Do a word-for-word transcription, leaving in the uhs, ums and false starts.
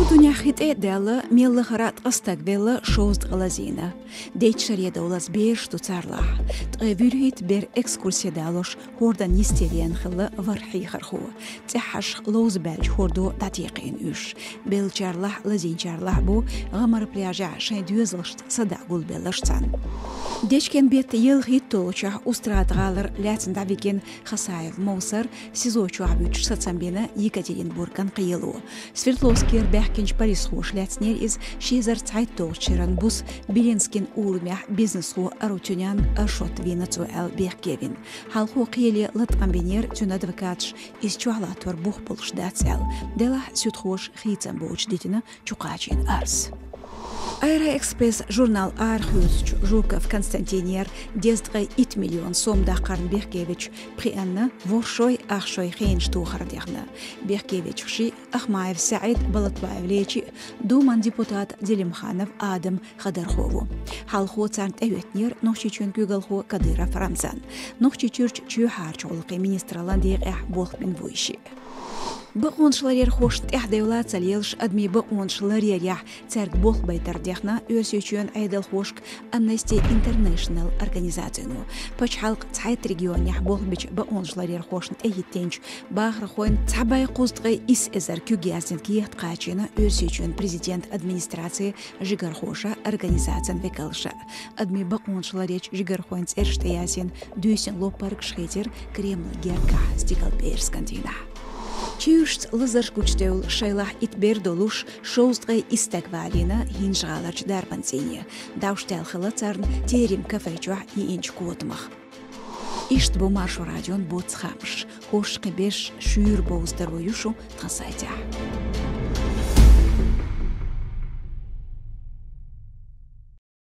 Дунен хи тӀе а даьлла, мел лахара ткъа стаг велла, шовзткъа лазийна. Дейтта шаре довлаза бераш ду царлахь. Ткъе вуьрхӀитта бер экскурсе далош, хӀордан йисте веана хилла ворхӀ хьехархо. ЦӀеххьашха ловза баьлча хӀордо дӀатекхийна уьш. Беллачарлахь, лазийначарлахь бу гӀамар пляжехь шайн доьзалшца садаӀа гулбелларш царна. Дечкен бетта ялхитталгӀачохь Устрада-гӀалара лаьцна дӀавигина Хасаев Мовсар СИЗО чохь вуьтуш сацам бина Екатеринбурган кхело. Свердловскера баьхкинчу полисхоша лаьцнера иза ши эзар цхьайтталгӀачу шеран буса Белинскин урамехь бизнесхо Арутюнян Ашот вийна цо аьлла бехке вина. Хьалхо кхеле латкъам бинера цуьнан адвокаташа, иза чохь латтор бух болуш дац аьлла. Делахь суьдхоша хийцам боцуш дитина чукхачийн арз. «Аэроэкспресс» журнал арахоьцучу Жуков Константинера дезткъе итт миллион сом даккхарна бехке вечу пхиъанна ворхӀ шой, ах шой хенаш тохар дехна. Бехке вечух шиъ Ахмаев СаӀид, Балатбаев Лечи, Думан депутат Делимханов Адам хадархо ву. Хьалхо царна тӀехӀоьттинера Нохчийчоьнан куьйгалхо Кадыров Рамзан. Нохчийчуьрчу чоьхьарчу гӀуллакхийн министраллан декъехь болх бина ву и шиъ. Бакъонаш ларъярхошна тӀаьхьадевлла ца лелаш, адамийн бакъонаш ларъярехь цаьрга болх байтар дехна Оьрсийчоьнан Ӏедалхошка Amnesty International организацино. Пачхьалкхан цхьайтта регионехь болх бечу бакъонаш ларъярхошна тӀехӀиттинчу бахархойн цхьа бӀе кхузткъе исс эзар куьг яздина кехат кхачийна Оьрсийчоьнан президентан администрацин жигархоша, организацин векалша. Адамийн бакъонаш ларъечу жигархойн цӀераш тӀеяздина дуьйсина лоппаргаш хийтира Кремлан гергахь стигалпӀераскан дийнахь. Чуьйрашца лазарш гучудевлла шайлахь итт бер долуш, шовзткъе исс стаг валийна ХӀинжа-ГӀаларчу дарбан цӀийне. Давш даьлла хилла царна «Терем» кафе чохь йиъначу котамах. Иштта бу Маршо радион боцу хаамаш. ХӀорш кхин берш шуьйра бовза таро ю шун тхан сайтехь.